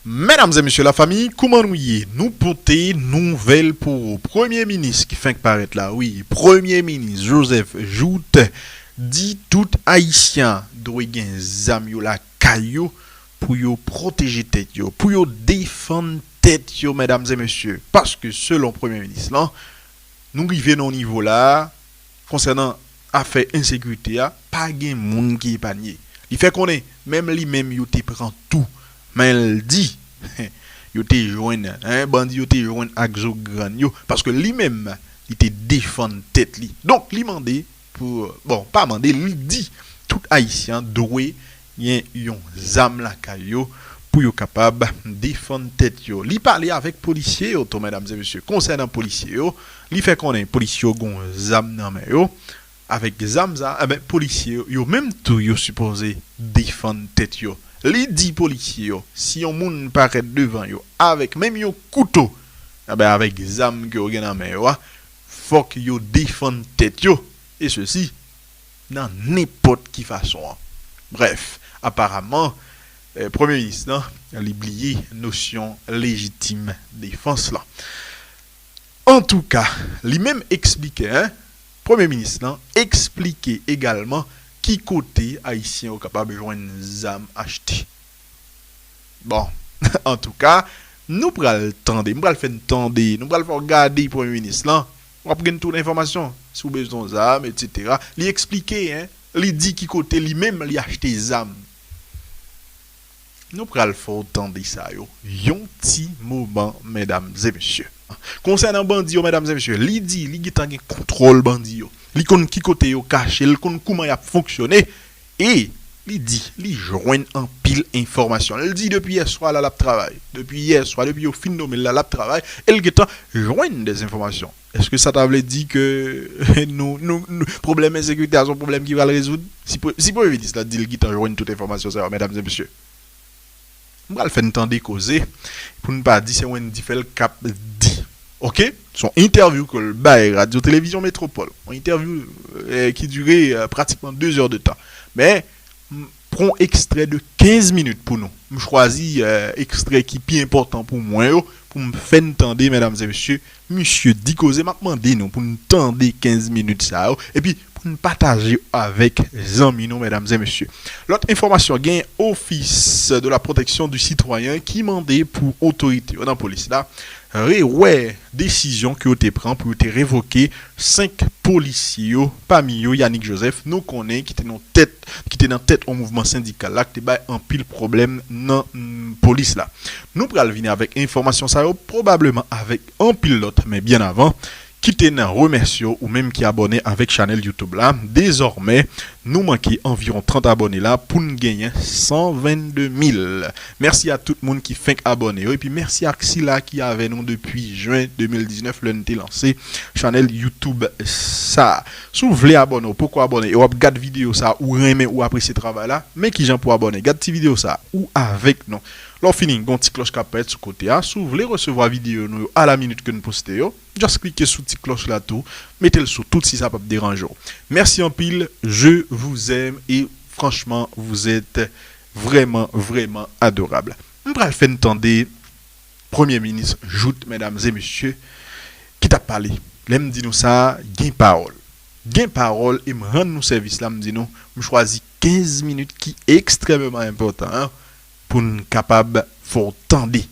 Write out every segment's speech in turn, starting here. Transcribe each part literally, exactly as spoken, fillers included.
Medam e mesye lafanmi, kouman nou ye? Nou pote nouvèl pou ou. Premye minis ki fenk parèt la, wi, Premye minis Joseph Jouthe di tout Ayisyen dwe gen zam yo lakay yo pou yo pwoteje tèt yo, pou yo defann tèt yo, medam e mesye. Paske selon Premye minis lan, nou rive nan yon nivo la, konsènan afè ensekirite a, pa gen moun ki epanye. Li fè konnen, menm li menm yo te pran tou. Men l di, yo te jwenn, en, bandi yo te jwenn ak zo grann yo, paske li menm, li te defann tèt li. Donk, li mande pou, bon, pa mande, li di tout Ayisyen dwe gen yon zam lakay yo pou yo kapab defann tèt yo. Li pale avèk polisye yo tou, medam e mesye. Konsènan polisye yo, li fè konnen polisye yo gon zam nan men yo. Avèk zam sa, enben, polisye yo, yo menm tou, yo sipoze defann tèt yo. Li di polisye yo, si yon moun parèt devan yo avèk menm yon kouto, enben, avèk zam ke yo gen nan men yo a, fòk yo defann tèt yo. E sesi, nan nenpòt ki fason an. Brèf, aparaman, eh, Premye minis lan, li bliye nosyon lejitim defans lan. Antouka, li menm eksplike, en, Premye minis lan eksplike egalman ki kote Ayisyen yo kapab jwenn zam achte. Bon, antouka, nou pral tande, m pral fè n tande, nou pral fè w gade Premye minis lan. W ap gen tout enfòmasyon, si w bezwen zam, etsetera. Li eksplike, en, li di ki kote li menm li achte zam. Nou pral fè w tande sa yo yon ti moman, medam e mesye. Konsènan bandi yo, medam e mesye, li di li gentan gen kontwòl bandi yo. Li konn ki kote yo kache, li konn kouman y ap fonksyone. E li di li jwenn anpil enfòmasyon. Li di depi yèswa la, l ap travay. Depi yèswa, depi yo fin nonmen l la, l ap travay. E l gentan jwenn de enfòmasyon. Èske sa ta vle di ke nou, nou, nou, pwoblèm ensekirite a se yon pwoblèm ki pral rezoud? Si pre-, si Premye minis la di l gentan jwenn tout enfòmasyon sa yo, medam e mesye, m pral fè n tande koze pou n pa di se Wendy Phèl k ap di. Oke? Se yon entèvyou ke l bay Radyo Televizyon Metwopòl. Yon entèvyou, eh, ki dire, eh, pratikman de zè de tan. Men, m pran yon ekstrè de kenz minit pou nou. M chwazi, eh, ekstrè ki pi enpòtan pou mwen yo, pou m fè n tande, medam e mesye, misye di koze. M ap mande nou pou n tande kenz minit sa yo, epi pou n pataje yo avèk zanmi nou, medam e mesye. Lòt enfòmasyon, gen Office de la Protection du Citoyen ki mande pou otorite yo nan polis la rewè desizyon ke yo te pran pou yo te revoke senk polisye yo, pami yo Yanick Joseph, nou konnen ki te nan tèt, ki te nan tèt yon mouvman sendikal la, ki te bay anpil pwoblèm nan, mm, polis la. Nou pral vini avèk enfòmasyon sa yo, pwobableman avèk anpil lòt, men byen avan, kite n remèsye w, ou menm ki abòne avèk chanèl YouTube la. Dezòmè, nou manke anviwon trant abòne la pou n genyen san vennde mil. Mèsi a tout moun ki fenk abòne yo, epi mèsi ak sila ki avè nou depi jen de mil diznèf, lè n te lanse chanèl YouTube sa. Si w vle abòne, ou poko abòne, e w ap gad videyo sa, ou renmen, ou apresye travay la, men kijan pou abòne. Gad ti videyo sa, ou avèk nou. Lè w fini, gen yon ti klòch k ap parèt sou kote a. Si w vle resevwa videyo nou yo a la minit ke n poste yo, just klike sou ti klòch la tou, mete l sou tout si sa p ap deranje w. Mèsi anpil, je vous aime et franchement, vous êtes vraiment, vraiment adorable. M pral fè n tande Premye Minis Jouthe, medam e mesye, ki t ap pale. Lè m di nou sa, gen pawòl. Gen pawòl e m rann nou sèvis la, m di nou, m chwazi kenz minit ki ekstrèmeman enpòtan, en, pou n kapab fè w tande.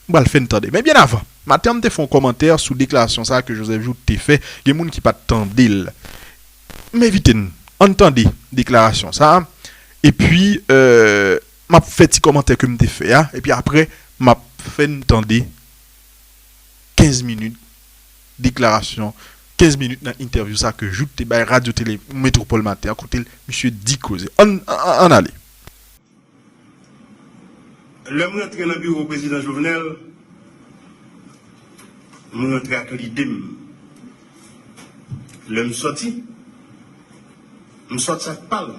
M pral fè n tande. Men byen avan, maten an m te fè yon kòmantè sou deklarasyon sa a ke Joseph Jouthe te fè. Gen moun ki pa t tande l. M envite n, ann tande deklarasyon sa a. Epi, euh, m ap fè ti kòmantè ke m te fè a. Epi apre, m ap fè n tande kenz minit deklarasyon, kenz minit nan entèvyou sa ke Jouthe te bay Radyo Tele Metwopòl maten an, kote l, misye di koze. Ann, ann, ann ale. Lè m rantre nan biwo prezidan Jovenel, m rantre ak lide m. Lè m sòti, m sòti ak pa l.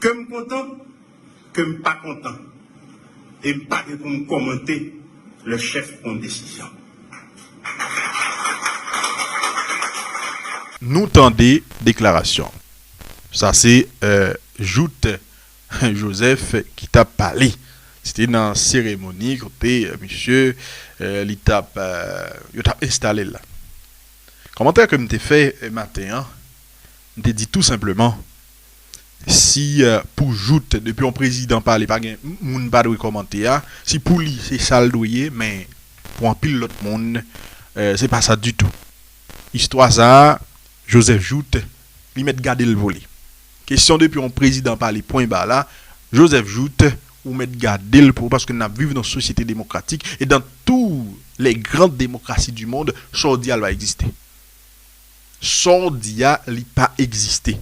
Ke m kontan, ke m pa kontan, e m pa gen pou m kòmante lè chèf pran yon desizyon. Nou tande deklarasyon. Sa se, euh, Jouthe Joseph ki t ap pale. Se te nan seremoni kote, eh, misye, eh, li t ap, eh, yo t ap enstale l la. Kòmantè ke m te fè, eh, maten an, m te di tou senpleman, si, eh, pou Jouthe, depi yon prezidan pale, pa gen m-, moun pa dwe kòmante a, si pou li, se sa l dwe ye, men pou anpil lòt moun, eh, se pa sa ditou. Istwa sa a, Joseph Jouthe, li mèt gade l pou li. Kesyon depi yon prezidan pale pwen ba la, Joseph Jouthe, ou mèt gade l pou ou, paske n ap viv nan sosyete demokratik, e dans tous les grandes démocraties du monde, sa w di a, l pa egziste. Sa w di a, li pa egziste.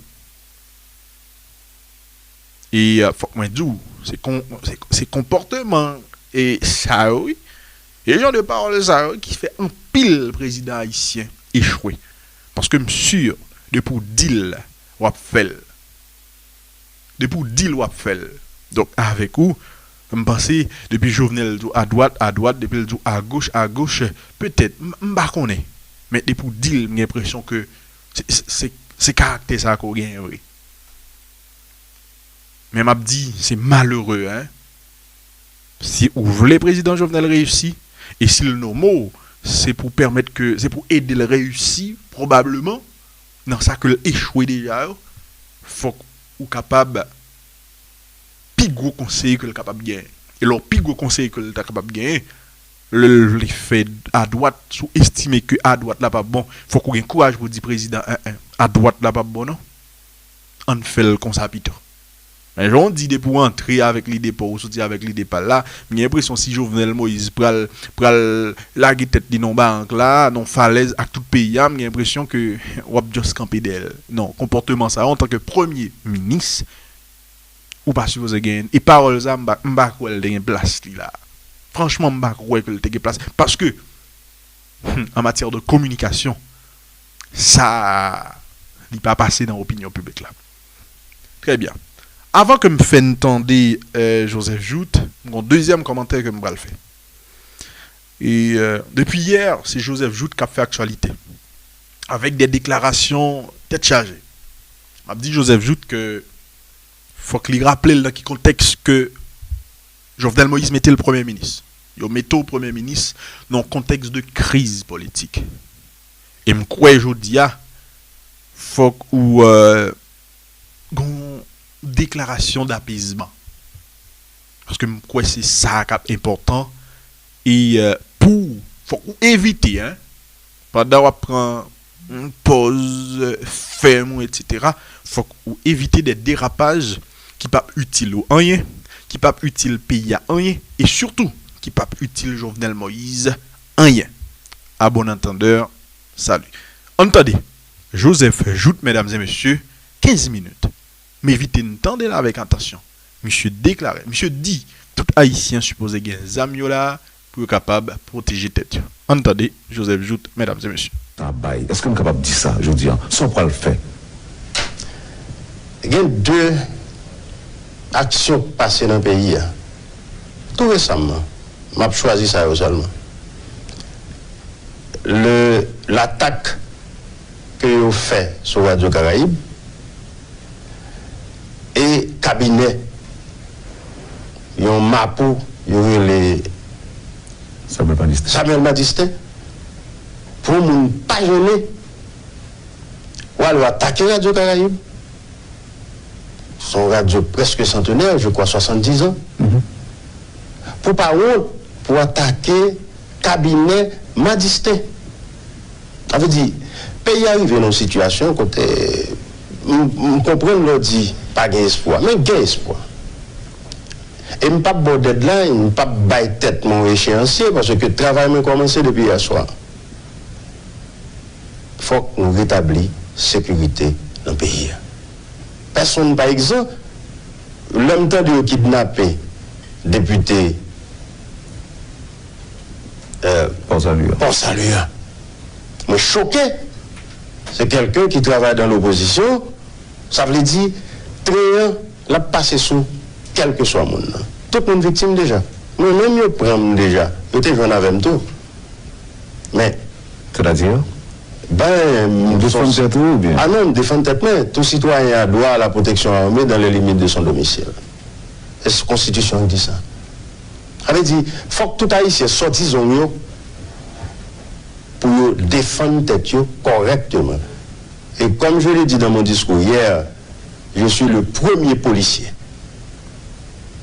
E, eh, fòk mwen di w, se kon-, se, se konpòteman e sa yo, wi. E jan de pawòl sa yo ki fè anpil prezidan ayisyen echwe. Paske m si, depi w di l, w ap fè l. Depi w di l, w ap fè l. Donk, avèk ou, m panse, depi Jovenel di w adwat, adwat, depi l di w agoch, agoch, petèt, m, m pa konnen. Men depi w di l, m gen enpresyon ke se, se, se, se karaktè sa ke w genyen vre. Men m ap di, se malere, en. Si ou vle prezidan Jovenel reyisi, e si l nome w, se pou pèmèt ke, se pou ede l reyisi, pwobableman, nan sa ke l echwe deja yo, fòk ou kapab pi gwo konseye ke l kapab genyen. E lè w pi gwo konseye ke l ta kapab genyen, lè l vle fè adwat, si w estime ke adwat la p ap bon, fòk ou gen kouraj pou w di prezidan, en, en, adwat la p ap bon non. Ann fè l konsa pito. Men jan w di depi w antre avèk lide pa w, ou soti avèk lide pa l la, m gen enpresyon si Jovenel Moïse pral, pral lage tèt li nan barank la, nan falèz ak tout peyi a, m gen enpresyon ke w ap just kanpe dèyè l. Non, konpòteman sa a, antanke premye minis, ou pa sipoze genyen. E pawòl sa, m pa, m pa kwè l te gen plas li la. Franchman, m pa kwè ke l te gen plas. Paske, hmm, an matyè de kominikasyon, sa, li pa pase nan opinyon piblik la. Trè byen. Avan ke m fè n tande, eh, Joseph Jouthe, m gon dezyèm kòmantè ke m pral fè. E, eh, depi yè, se Joseph Jouthe k ap fè aktyalite. Avèk de deklarasyon tèt chaje. M ap di Joseph Jouthe ke fòk li raple l nan ki kontèks ke Jovenel Moïse mete l premye minis. Yo mete w premye minis nan yon kontèks de kriz politik. E m kwè jodi a, fòk ou, eh, gon deklarasyon dapezman. Paske m kwè se sa k ap enpòtan. E, eh, pou, fòk ou evite, en, pandan w ap pran, mm, pòz, eh, fèm ou, etsetera, fòk ou evite de derapaj ki p ap itil ou anyen, ki p ap itil peyi a anyen, e sitou ki p ap itil Jovenel Moïse anyen. A bon antandè, sali. Ann tande, Joseph Jouthe, medam e mesye, kenz minit. M envite n tande l avèk atansyon. Misye deklare, misye di, tout Ayisyen sipoze gen zam yo la pou yo kapab pwoteje tèt yo. Ann tande Joseph Jouthe, medam e mesye. Sa bay. Èske m kapab di sa jodi a? Sa w pral fè? Gen de aksyon k pase nan peyi a. Tou resaman, m ap chwazi sa yo sèlman. Le, latak ke yo fè sou Radio Caraïbe e kabinè yon mapou yo rele Samuel Madistin. Samuel Madistin, pou moun pa jennen, w al atake Radio Caraïbe. Se yon radyo prèske santenè, je crois soixante-dix ans. Pou pa wont, pou atake kabinè Madistin. Sa vle di, peyi a rive nan yon sitiyasyon kote m, m konprann lè w di pa gen espwa, men gen espwa. E m p ap ba w deadline, m p ap bay tèt mwen yon echeyansye, paske travay mwen kòmanse depi yè swa. Fòk nou retabli sekirite nan peyi a. Pèsonn pa egzan, lè m tande yo kidnape depite, euh, Port Salut a. Port Salut a. Mwen choke. Se kèlken ki travay dan lopozisyon, sa vle di, tren an, l ap pase sou kèlkeswa moun nan. Tout moun viktim deja. Mwen menm, yo pran m deja. Yo te jwenn avè m tou. Men, sètadi, ben, m defann tèt ou oubyen? Ah non, m defann tèt mwen. Tout citoyen a droit à la protection armée dans les limites de son domicile. E konstitisyon an di sa. Sa vle di, fòk tout Ayisyen sòti zong yo pou yo defann tèt yo kòrèkteman. Et comme je l'ai dit dans mon discours hier, je suis le premier policier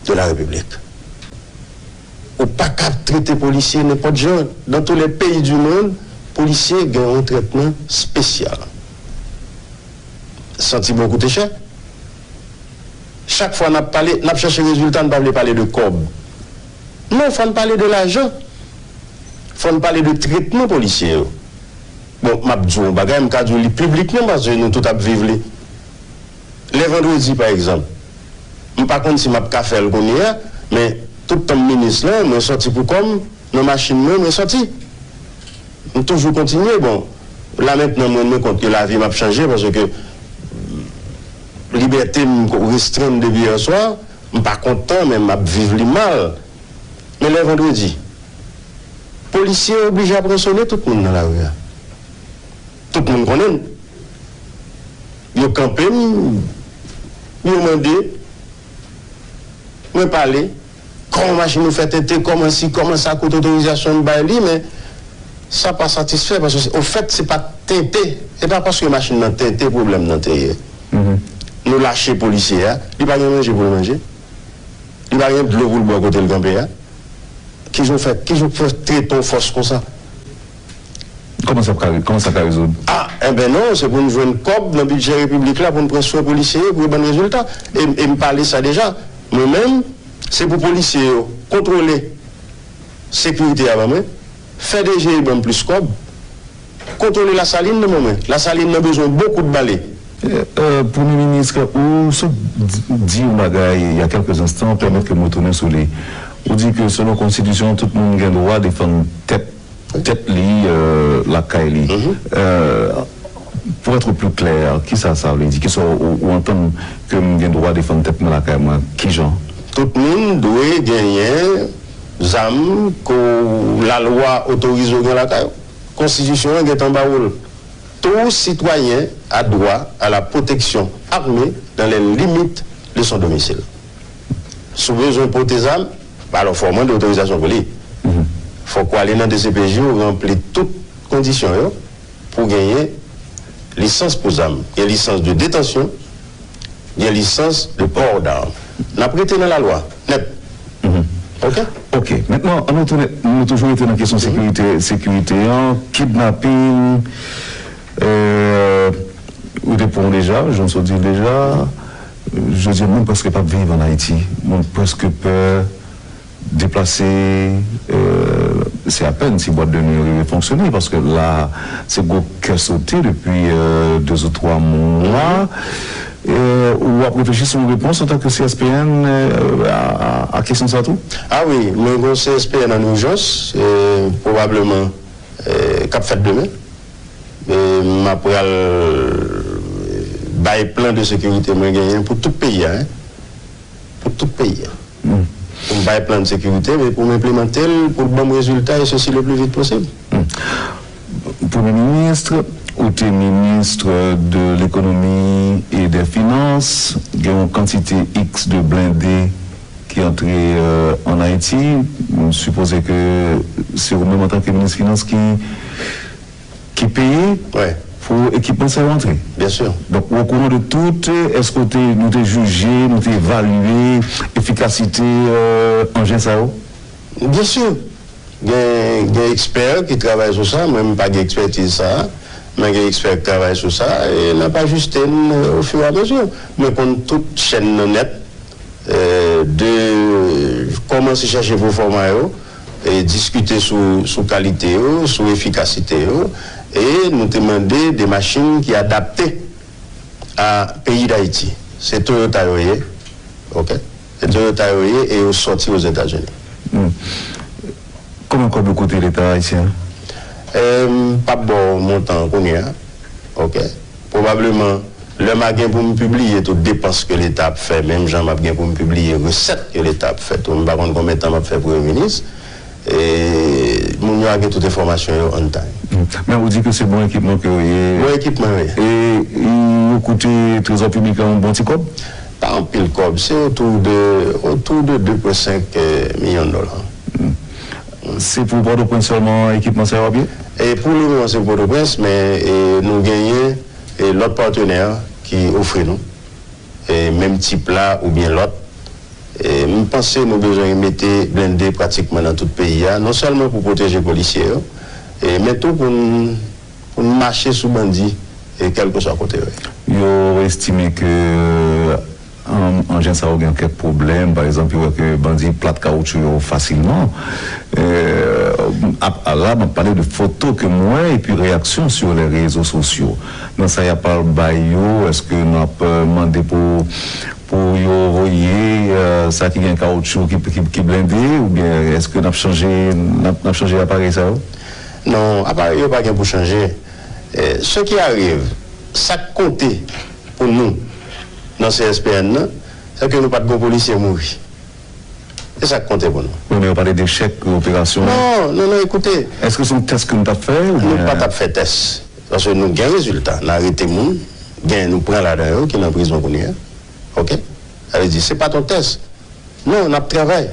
de la République. Ou pa ka trete polisye nenpòt jan. Dans tous les pays du monde, polisye gen yon trètman espesyal. Santi bon koute chè. Chak fwa n ap pale, n ap chèche rezilta, n pa vle pale de kòb. Non, fò n pale de lajan. Fò n pale de trètman polisye yo. Bon, m ap di w yon bagay, m ka di w li piblikman paske nou tout ap viv li. Lè vandredi, pa egzanp, m pa konn si m ap ka fè l kounye a, men tout tan m minis lan, mwen sòti pou kò m, nan machin mwen, mwen sòti. M toujou kontinye. Bon, la mentnan, m rann mwen kont ke lavi m ap chanje paske libète m restrenn depi yè swa. M pa kontan, men m ap viv li mal. Men lè vandredi, polisye oblije ap ransone tout moun nan lari a. Tout moun konnen m. Yo kanpe m, yo mande, mwen pale. Kòman machin ou fè tente, kòman si, kòman sa, kote otorizasyon m bay li, men sa pa satisfè, paske se, ofèt, se pa tente, se pa paske machin nan tente pwoblèm nan te ye. Nou lache polisye a, li pa gen manje pou l manje, li pa gen dlo pou l bwè kote l kanpe a. Kijan w fè, kijan w fè trete yon fòs konsa? Kòman sa ka, kòman sa ka rezoud? A, enben non, se pou n jwenn kòb nan bidjè repiblik la pou n pran swen polisye yo pou yo ban n rezilta. E, e m pale sa deja. Mwen menm, se pou polisye yo kontwole sekirite a ban mwen, fè D G I ban m plis kòb, kontwole Lasalin nan ban mwen. Lasalin nan bezwen bon kout bale. Euh, Premye Minis, ou sot di, di yon bagay il y a quelques instants, pèmèt ke m retounen sou li. Ou di ke selon konstitisyon, tout moun gen dwa defann tèt, tèt li, euh, lakay li. Euh, pour être plus clair, kisa sa vle di? Kisa ou, ou antann ke m gen dwa defann tèt mwen lakay mwen? Kijan? Tout moun dwe genyen zam ke lalwa otorize w gen lakay ou. Konstitisyon an gentan ba w l. Tout citoyen a droit à la protection armée dans les limites de son domicile. Si w bezwen pote zam, alò fò w mande otorizasyon pou li. Fòk ou ale nan D C P J, ou ranpli tout kondisyon yo pou w genyen lisans pou zam. Gen lisans de detansyon, gen lisans de port d'armes. N ap rete nan lalwa, nèt. Ok? Ok. Mentnan, ann nou tounen, nou toujou rete nan kesyon sekirite, sekirite an, kidnaping, euh, ou te pran deja, jan w sot di l deja, jodi a, moun prèske p ap viv ann Ayiti. Moun prèske pè deplase, euh, se apèn si bwat de nwi yo rive fonksyone, paske la, se gwo kè sote depi, euh, de ou twa mwa. Euh, w ap reflechi sou yon repons antanke C S P N, euh, a, a, a kesyon sa tou? A wi, mwen gen yon C S P N an ijans, euh, pwobableman, euh, k ap fèt demen. E m ap pral bay plan de sekirite mwen genyen pou tout peyi a, hein. Pou tout peyi a. Pou m bay plan de sekirite, men pou m enplimante l, pou l ban m rezilta, et ceci le plus vite possible. Premye minis, ou te minis de lekonomi e dè finans, gen yon kantite X de blende ki antre, euh, ann Ayiti. M sipoze ke se ou menm antanke minis finans ki ki peye pou ekipman sa yo antre. Byen si. Donk, ou okouran de tout, èske w te, nou te jije, nou te evalye efikasite, euh, anjen sa yo? Byen si. Gen, gen ekspè ki travay sou sa, mwen m pa gen ekspètiz sa a, men gen ekspè ki travay sou sa, e n ap ajiste n, euh, au fur et à mesure. Mwen konn tout chèn nan nèt, euh, de kòmanse chèche pwofòma yo, e diskite sou, sou kalite yo, sou efikasite yo, e nou te mande de machin ki adapte a peyi Dayiti. Se Toyota yo ye, ok? Se Toyota yo ye e yo sòti Ozetazini. Konbyen kòb yo koute Leta ayisyen an? M p ap ba w montan an kounye a. Ok. Pwobableman, lè m a gen pou m pibliye tout depans ke Leta ap fè, menm jan m ap gen pou m pibliye resèt ke Leta ap fè tou. M pa konn konbyen tan m ap fè premye minis. E moun yo a gen tout enfòmasyon yo on time. Men ou di ke se bon ekipman ke yo ye. Bon ekipman yo ye. E yo koute trezò piblik la yon bon ti kòb? Pa anpil kòb, se otou de, otou de de pwen senk milyon dola. Se pou Pòtoprens sèlman ekipman sa yo ap ye? E pou lemoman, se pou Pòtoprens, men e, nou genyen e, lòt patnè ki ofri nou e, menm tip la oubyen lòt. E, m panse nou bezwen mete blende pratikman nan tout peyi a, non sèlman pou pwoteje polisye yo, e, men tou pou n, pou n mache sou bandi, e, kèlkeswa kote yo ye. Yo estime ke an, anjen sa yo gen kèk pwoblèm. Pa egzanp, yo wè ke bandi plat kawotchou yo fasilman. E, ap, la, m ap pale de foto ke m wè epi reyaksyon sur les réseaux sociaux. Nan sa y ap al bay yo, èske n ap, e, mande pou, pou yo voye, e, sa ki gen kawotchou ki, ki, ki blende, oubyen èske n ap chanje, n ap, n ap chanje aparèy sa yo? Non, aparèy yo pa gen pou chanje. E, ce qui arrive, sa k konte pou nou nan C S P N nan, se ke nou pa t gen yon polisye mouri. Se sa k konte pou nou. Wi, men yo pale de echèk operasyon an. Non, non, non, ekoute. Èske se yon tès ke nou t ap fè, oubyen? Nou pa t ap fè tès. Paske nou gen rezilta. N arete moun, gen, nou pran ladan yo ki nan prizon kounye a. Oke? Sa vle di, se pa t yon tès. Non, n ap travay.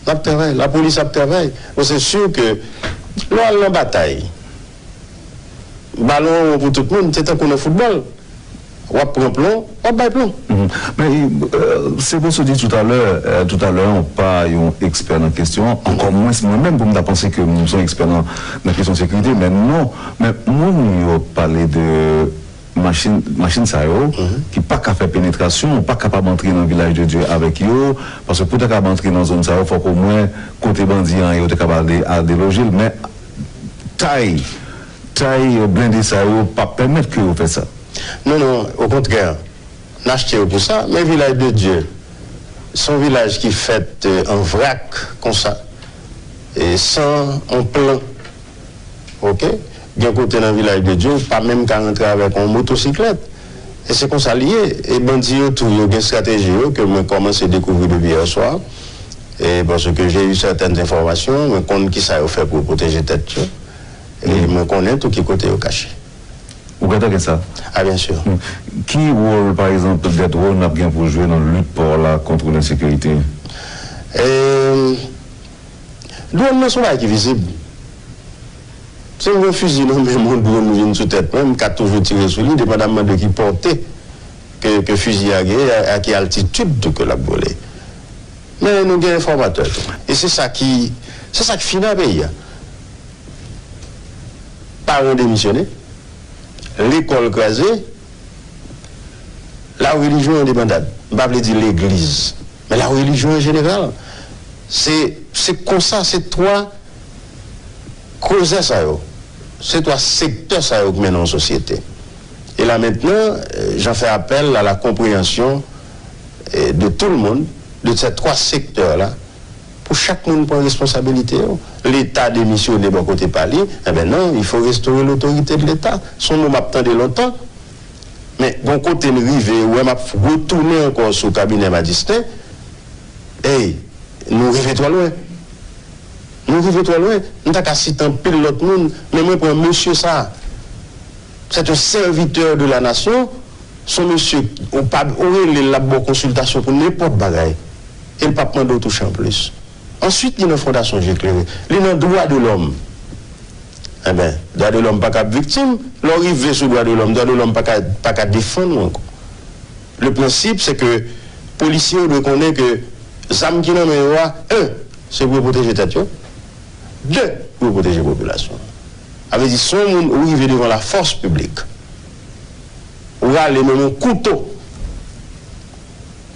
N ap travay. Lapolis ap travay. Bon, se si ke lè w al nan batay, balon an won pou tout moun, se tankou nan foutbòl. W ap pran plon, w ap bay plon. Mhm. Men, e, se pou sa w di toutalè, e, toutalè, ou pa yon ekspè nan kesyon an, ankò mwens mwen menm pou m ta panse ke m se yon ekspè nan, nan kesyon sekirite, men non. Men moun yo pale de machin, machin sa yo, ki pa ka fè penetrasyon, ou pa kapab antre nan Vilaj de Dye avèk yo, paske pou w ta kapab antre nan zòn sa yo, fòk omwen kote bandi an ye, ou te kapab al de-, al deloje l, men tay, tay blende sa yo p ap pèmèt ke yo fè sa. Non, non, okontrè, n achte yo pou sa, men Vilaj de Dye, se yon vilaj ki fèt, e, an vrak konsa, e san yon plan. Oke? Gen kote nan Vilaj de Dye, ou pa menm ka rantre avèk yon motosiklèt. E se konsa li ye. E bandi yo tou, yo gen estrateji yo ke mwen kòmanse dekouvri depi yè swa. E paske j'ai eu certaines informations, mwen konn kisa yo fè pou yo pwoteje tèt yo. E mwen konnen tou ki kote yo kache. Ou gentan gen sa? A, byen si. Hmm. Ki wòl, pa egzanp, de drone ap gen pou jwe nan lit pa w la kont ensekirite? E, drone nan se yon bagay ki vizib. Si m gen yon fizi nan men m, yon drone vin sou tèt mwen, m ka toujou tire sou li, depandamman de ki pòte ke, ke fizi a genyen, a, a ki altitid tou ke l ap vole. Men nou gen enfòmatè tou. E se sa ki, se sa k fini nan peyi a. Paran demisyone, lekòl kraze, la relijyon an debandad. M pa vle di legliz, men la relijyon an jeneral. Se, se konsa, se twa kozè sa yo, se twa sektè sa yo k mennen yon sosyete. E la mentnan, euh, j'en fais appel à la compréhension, euh, de tout le monde, de ces trois secteurs-là, pou chak moun pran responsabilite yo. Leta demisyone bò kote pa li, enben non, il faut restaurer l'autorité de l'État. Se yon mo m ap tande lontan, men gon kote n rive, ou wè m ap retounen ankò sou kabinè Madistin, ey, nou rive twò lwen. Nou rive twò lwen. M ta ka site anpil lòt moun, men mwen pran mesye sa. C'est un serviteur de la nation. Se yon mesye, ou pa, ou rele l, l ap ba w konsiltasyon pou nenpòt bagay. E l p ap mande w touche anplis. Answit, li nan Fondasyon Je Klere. Li nan dwa de lòm. Enben, dwa de lòm pa ka ap viktim. Lè w rive sou dwa de lòm, dwa de lòm pa ka, pa ka defann ou ankò. Le prensip, se ke polisye yo dwe konnen ke zam ki nan men yo a, en, se pou yo pwoteje tèt yo, de, pou yo pwoteje popilasyon an. Sa vle di, si yon moun ou rive devan lafòs piblik, ou rale menm yon kouto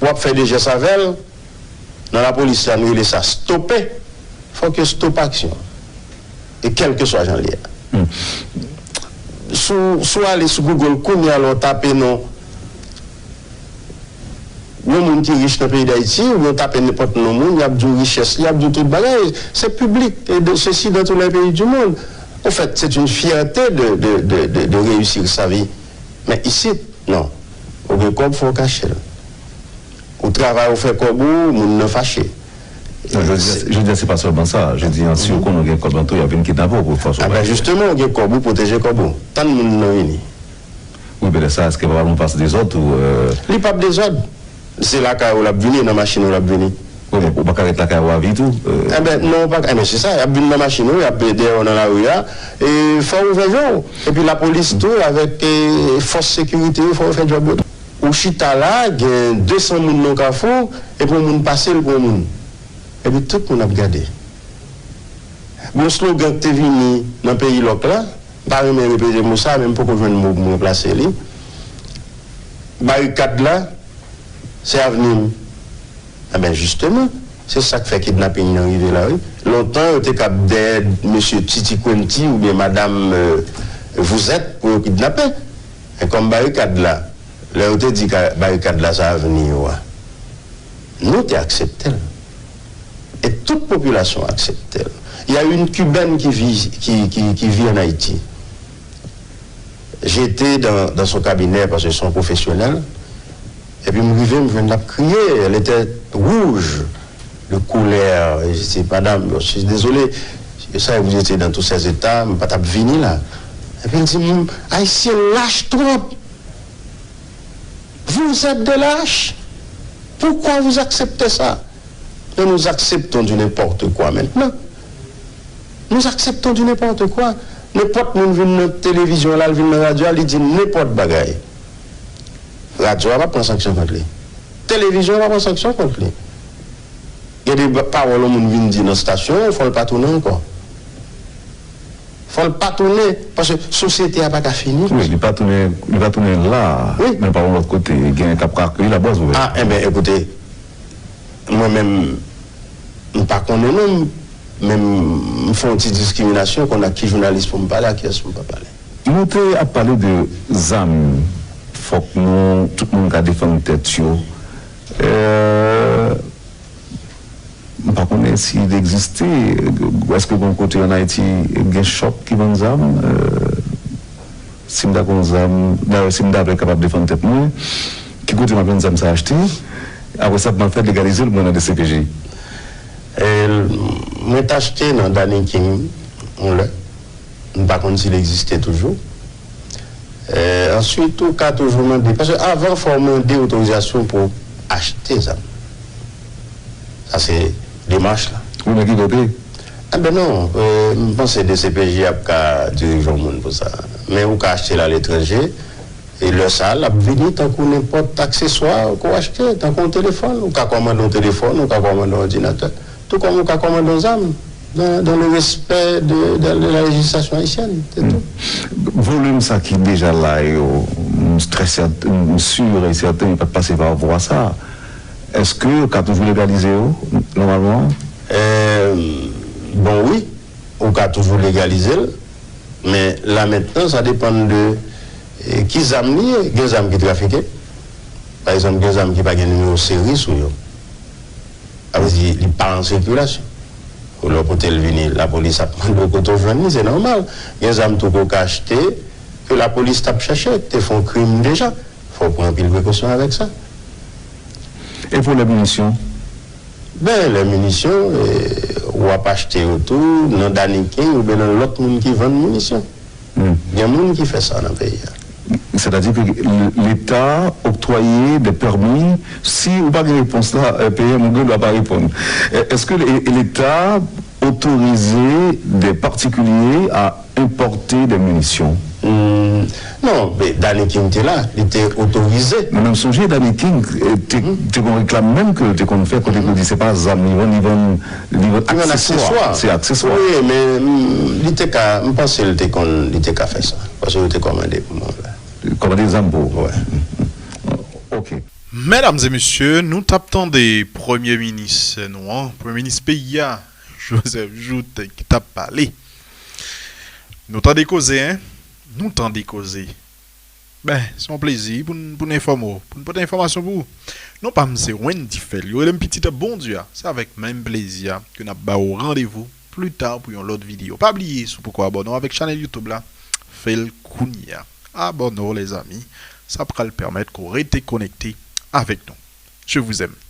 pou w ap fè de jès avè l, nan lapolis la, nou rele sa stope, fòk yo stope aksyon an. E kèlkeswa jan l ye a. Hmm. Si w, si w ale sou Google kounye a, lè w tape non yon moun ki rich nan peyi Dayiti, oubyen w tape nenpòt non moun, y ap di w richès li, y ap di w tout bagay. C'est public, et de, ceci dans tous les pays du monde. En fait, c'est une fierté de, de, de, de, de réussir sa vie. Men isit, non. Ou gen kòb, fò w kache l. Ou travay, ou fè kòb ou, moun nan fache. Non, je dis, je dis, c'est pas seulement ça. Je dis, si ou konnen ou gen kòb nan tou, y ap vin kidnape w pou fòs ou. A ben, jisteman, ou gen kòb ou, pwoteje kòb ou. Tann moun nan vini. Wi, men lè sa, èske pa yon pas dezòd tou, euh? Li p ap dezòd. Se lakay ou l ap vini, nan machin ou l ap vini. Bon, ou pa ka ret lakay ou a vi tou. Enben, non, ou pa ka. Enben, se sa, y ap vin nan machin ou, y ap dèyè w nan lari a. E fò w ouvè je w. Epi lapolis tou, avèk e, fòs sekirite yo, fò yo fè djòb yo tou. Ou chita la, gen de san moun nan kafou, epi yon moun pase l pou yon moun. Epi tout moun ap gade. Gon slogan ki te vini nan peyi lòk la, m pa renmen repete mo sa, men m poko jwenn mo pou m ranplase li. Barikad la, se avni m. Enben, jisteman, se sa k fè kidnaping nan rive la, wi. Lontan, yo te kab dèyè mesye Titi Quenty oubyen madam, euh, Vouzèt pou yo kidnape. Men kòm barikad la, lè yo te di ka, barikad la se avni yo a, nou te aksepte l. E tout popilasyon aksepte l. Il y a une Cubaine qui vit, qui, qui, qui vit en Haïti. J'étais dans, dans son cabinet parce que c'est un professionnel. Epi m rive, m jwenn l ap kriye. Elle était rouge de colère. Et je dis, madame, je suis désolé. Je savais que vous étiez dans tous ces états, m pa t ap vini la. Epi l di m, Ayisyen lach twòp. Vous êtes des lâches. Pourquoi vous acceptez ça? Mais nous acceptons du n'importe quoi maintenant. Nous acceptons du n'importe quoi. Nenpòt moun vin nan televizyon la, l vin nan radyo a, li di nenpòt bagay. Radyo a pa pran sanksyon kont li. Televizyon a pa pran sanksyon kont li. Gen de ba-, pawòl yon moun vin di nan stasyon, fò l pa tounen ankò. Fò l pa tounen, paske sosyete a pa ka fini konsa. Wi, li pa tounen, li pa tounen la, wi, men pa yon lòt kote, gen k ap ka akeyi labwaz ouvè. A, enben, ekoute, mwen menm, m pa konnen non, men m, m fè yon ti diskriminasyon, konn ak ki jounalis pou m pale, ak kiyès pou m pa pale. Nou te ap pale de zam, fòk nou, tout moun ka defann tèt yo. Euh, M pa konnen si li egziste. Èske gen yon kote ann Ayiti gen chòp ki vann zam? Euh, si m ta gen yon zam, dayè, si m ta vle kapab defann tèt mwen, ki kote m ap jwenn zam sa achte? Apre sa, pou m al fè legalize l mwen nan D C P J. E, mwen t achte nan Danny King, yon lè. M pa konn si l egziste toujou. E, answit, ou ka toujou mande, paske avan, fò w mande otorizasyon pou w achte zam. Sa se demach la. Ou nan ki kote? Enben non, e, m panse D C P J ap ka dirije yon moun pou sa. Men ou ka achte l aletranje, e lè sa a, l ap vini tankou nenpòt akseswa ke w achte, tankou yon telefòn. Ou ka kòmande yon telefòn, ou ka kòmande yon òdinatè. Tou kòm ou ka kòmande yon zam, dans, dans le respect de, de, de la législation haïtienne, c'est tout. Volim sa ki deja la yo, m trè sèt-, m si e sèten yo pa t pase pa vwa sa. Èske yo ka toujou legalize yo, nòmalman? Euh, bon, wi, ou ka toujou legalize l, men la mentnan, sa depann de, eh, ki zam li ye. Gen zam ki trafike. Pa egzanp, gen zam ki pa gen nimewo seri sou yo. Sa vle di, li pa an sikilasyon. Ou lè w pote l vini, lapolis ap mande w kote w jwenn li, se nòmal. Gen zam tou ke w ka achte, ke lapolis t ap chèche, ki te fè yon krim deja. Fò w pran anpil prekosyon avèk sa. E pou lè minisyon? Ben, lè minisyon, e, w ap achte yo tou nan Danny King oubyen nan lòt moun ki vann minisyon. Hmm. Gen moun ki fè sa nan peyi a. Sètadi ke l-, Leta oktwaye de pèmi, si ou pa gen repons la, euh, P M, ou gen dwa pa reponn. E-, èske le-, Leta otorize de patikilye a enpòte de minisyon? Hmm, non, men Danny King te la, li te otorize. Men menm sonje Danny King, eh, te, te gon reklam menm ke l te konn fè, kote ke l di se pa zam li vann, li vann, li vann akseswa. Se akseswa. Wi, men, mm, li te ka, m panse l te konn, li te ka fè sa. Paske yo te kòmande pou mwen la. Kòmande zam pou ou? Wi. Ok. Medam e mesye, nou t ap tande premye minis nou an, premye minis peyi a, Joseph Jouthe, ki t ap pale. Nou tande koze, en? Nou tande koze. Ben, se yon plezi pou n, pou n enfòme w, pou n pote enfòmasyon pou ou. Non pa m se Wendy Phèl, yo rele m pitit Bondye a. Se avèk menm plezi a ke n ap ba w randevou pli ta pou yon lòt videyo. Pa bliye, si w poko abòne w avèk chanèl YouTube la, fè l kounye a. Abòne w, lèzanmi. Sa pral pèmèt ke w rete konekte avèk nou. Je vous aime.